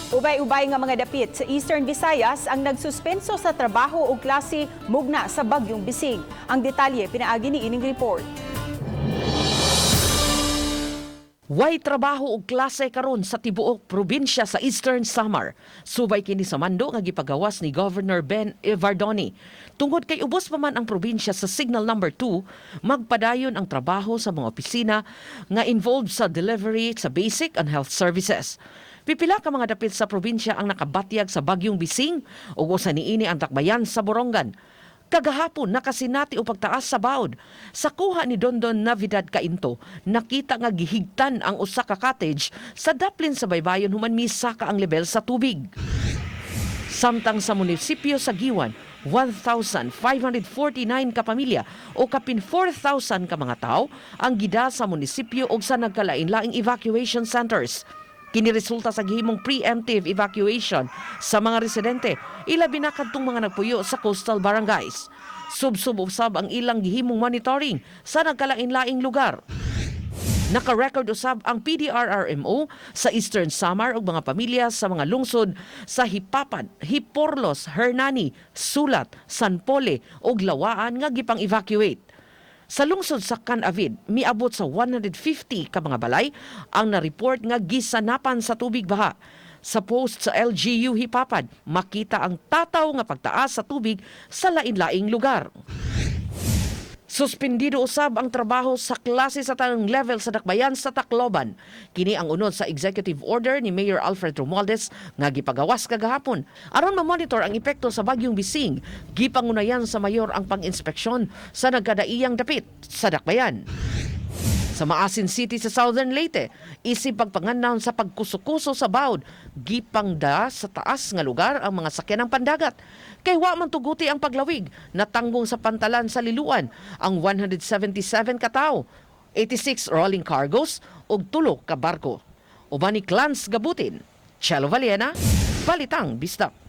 Ubay-ubay nga mga dapit sa Eastern Visayas ang nagsuspenso sa trabaho o klase mugna sa bagyong Bising. Ang detalye pinaagi niining report. Way trabaho og klase karon sa tibuok probinsya sa Eastern Samar. Subay kini sa mando nga gipagawas ni Governor Ben Evardone. Tungod kay ubos pa man ang probinsya sa signal number 2, magpadayon ang trabaho sa mga opisina nga involved sa delivery sa basic and health services. Pipila ka mga dapit sa probinsya ang nakabatyag sa bagyong Bising ug usa niini ang dakbayan sa Borongan. Kagahapon nakasinati og pagtaas sa baod. Sa kuha ni Dondon Navidad Kainto, nakita nga gihigtan ang usa ka cottage sa daplin sa baybayon human misaka ang level sa tubig. Samtang sa munisipyo sa Guiuan, 1,549 ka pamilya o kapin 4,000 ka mga tawo ang gida sa munisipyo og sa nagkalain-laing evacuation centers. Kini resulta sa gihimong preemptive evacuation sa mga residente, ilabi na kadtong mga nagpuyo sa coastal barangays. Subsub usab ang ilang gihimong monitoring sa nagkalain-laing lugar. Naka-record usab ang PDRRMO sa Eastern Samar ug mga pamilya sa mga lungsod sa Jipapad, Giporlos, Hernani, Sulat, San Pole ug Lawaan nga gipang-evacuate. Sa lungsod sa Can-Avid, miabot sa 150 ka mga balay ang na-report nga gisanapan sa tubig baha. Sa post sa LGU Jipapad, makita ang tataw nga pagtaas sa tubig sa lain-laing lugar. Suspendido usab ang trabaho sa klase sa tanang level sa dakbayan sa Tacloban. Kini ang unod sa executive order ni Mayor Alfred Romualdez nga gipagawas kagahapon. Aron ma-monitor ang epekto sa bagyong Bising, gipangunayan sa mayor ang pang-inspeksyon sa nagkadaiyang dapit sa dakbayan. Sa Maasin City sa Southern Leyte, isip pagpangandoy sa pagkuso-kuso sa bawd, gipangda sa taas nga lugar ang mga sakyanang pandagat. Kay wa man tuguti ang paglawig, natanggong sa pantalan sa Liloan ang 177 ka tawo, 86 rolling cargos ug 3 ka barko. Uban ni Clans Gabutin, Chelo Valiena, Balitang Bisdak.